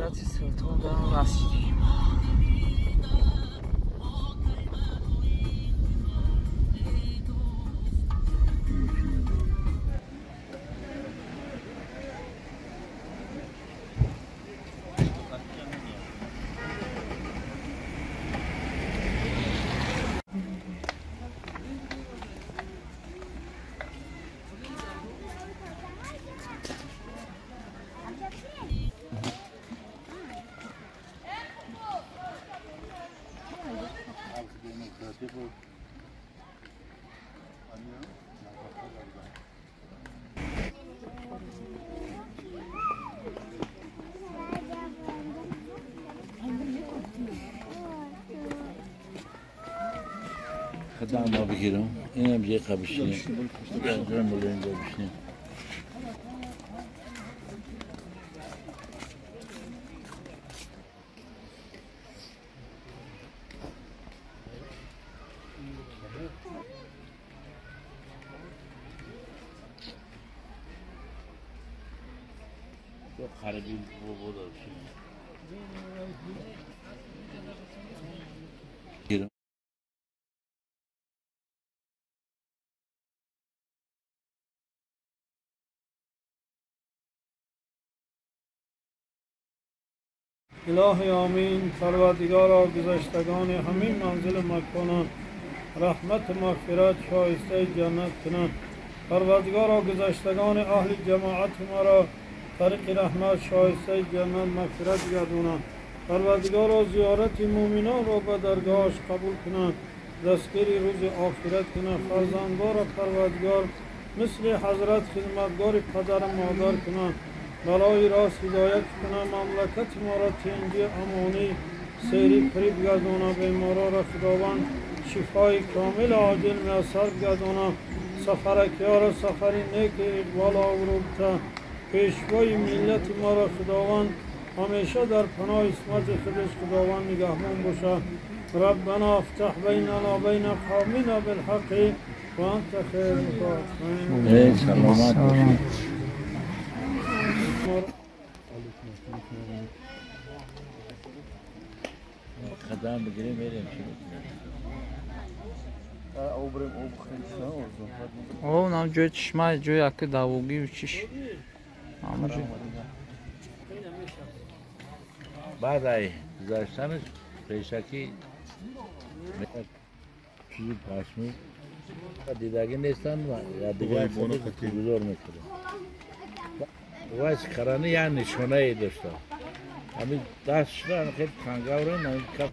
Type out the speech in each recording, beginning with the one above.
Ҳазрати Султон дар расидем. خدام بگیرم اینم یه قبشینه اینجا بشینیم. خرابی بود. الهی آمین. پروردگارا گذشتگان همین منزل مکانان رحمت مغفرت شایسته جنت کنند. پروردگارا گذشتگان اهل جماعت ما را طریق رحمت شایسته جنت مغفرت گردانند. پروردگارا زیارت مؤمنان را به درگاهش قبول کنند، دستگیری روز آخرت کنند. فرزندان را پروردگار مثل حضرت خدمتگار پدر مادر کنند، بلای راست هدایت کنه، مملکت ما را تنگی امانی سیری پری بگردانه، بیمارا را خداوند شفای کامل عاجل میسر بگردانه، سفرکی ها را سفری نیک اقبال آورده، پیشوای ملت ما را خداوند همیشه در پناه عصمت خودش خداوند نگهبان باشه. ربنا افتح بیننا بین قومنا بالحق وانت خیر الفاتحین. سلامت. قدم بگیریم بریم. او نام جوی چشمه جوی اکی داوگی و چیش همون. بعد ای گذاشتنش پیشکی چیزی پشمی دیدگی نیستن و دیگر گذار میکنه. وایس کرانی یا نشانه ای داشته. همین دست شده خیلی تنگاورن همین کف.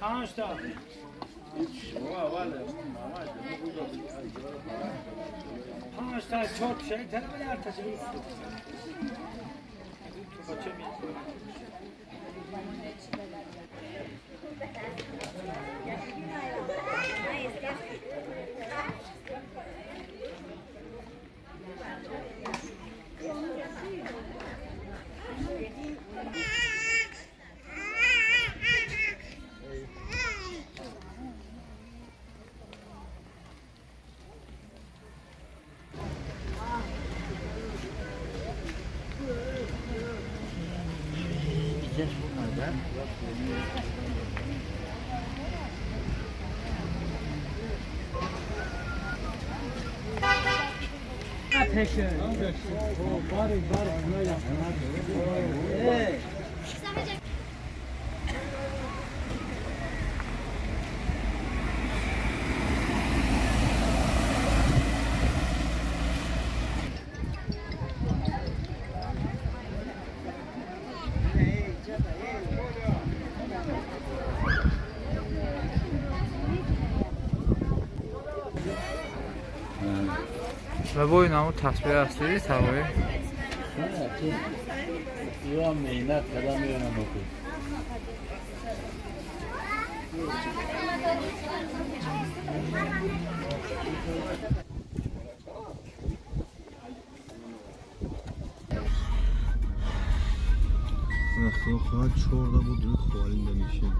پنج تا. پنج تا چهار شریک تره ولی هر تشریف. Ва бо ин ҳамун тасбеҳ аст, диди савои? Ё меҳнат карда меёнам охи. Худо хоҳад 14 буд, холинда мешем.